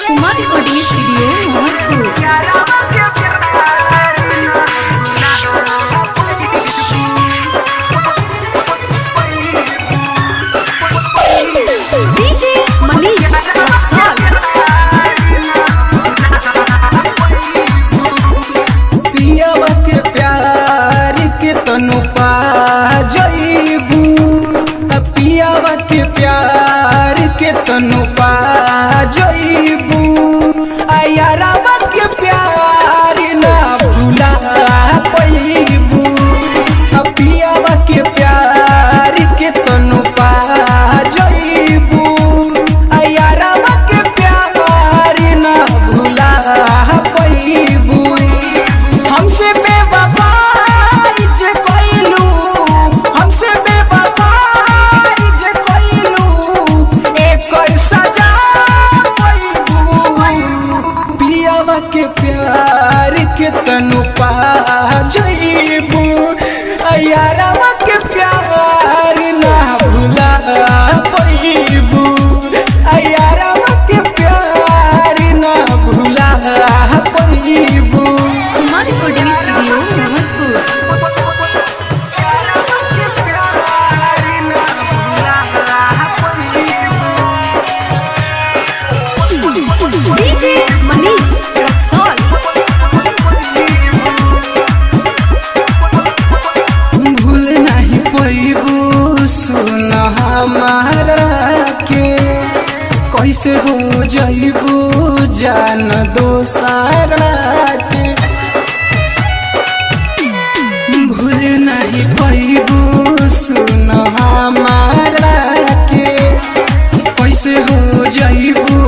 Kumar recording studio Mohammadpur. DJ Manish Raxaul. पियावा के प्यार के तनु पा जईबू, पियावा के प्यार के तनु पा जईबू, आयारावा के प्यार ना भुला पईबू। पियावा के प्यार के तनु पा जईबू, आयारावा के प्यार ना भुला पईबू। हमसे बेवफाई जे कइलू, हमसे बेवफाई जे कइलू, एकर सजा पइबू। पियावा के प्यार के तनु पा जइबू, अयारवा के प्यार ना भुला पइबू, अयारवा के प्यार ना भुला पइबू। Kumar recording studio Mohammadpur. DJ Manish Raxaul. भूल नहीं पैबू सुन हमारा के, कैसे हो जइबू जान दोसारा के। भूल नहीं पैबू सुन हमारा के, कैसे हो जइबू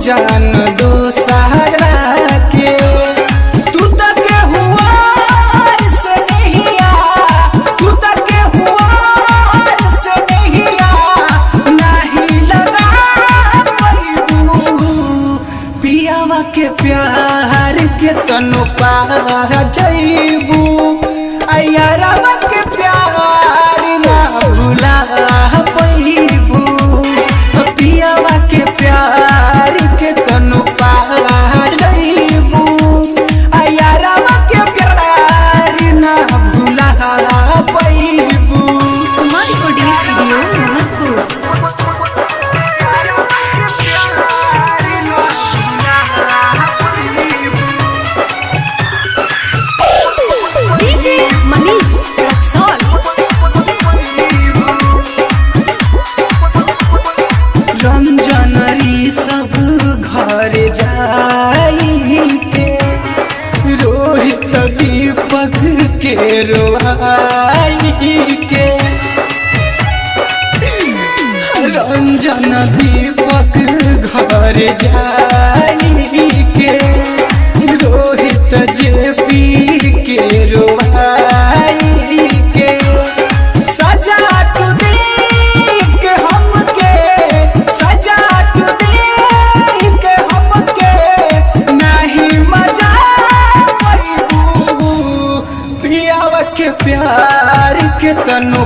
जान दोसारा के। तू तक हुआ से नहीं आ, तू तक हुआ से नहीं आ, नहीं लगा पैबू। पियावा के प्यार के तनु पा जइबू, अयारवा के प्यार ना भुला पैबू। पियावा के प्यार के तनु पा जइबू, अयारवा के प्यार ना भुला पैबू। Kumar recording studio Mohammadpur. DJ Manish Raxaul. Ranjan सब घर जाई के, रोहित दीपक के रोआई के। रंजन दीपक घर जाई के, रोहित जेपी के रोआई के। सजा तू देख हमके, सजा तू देख हमके, नहीं मजा पैबू। पियावा के प्यार के तनु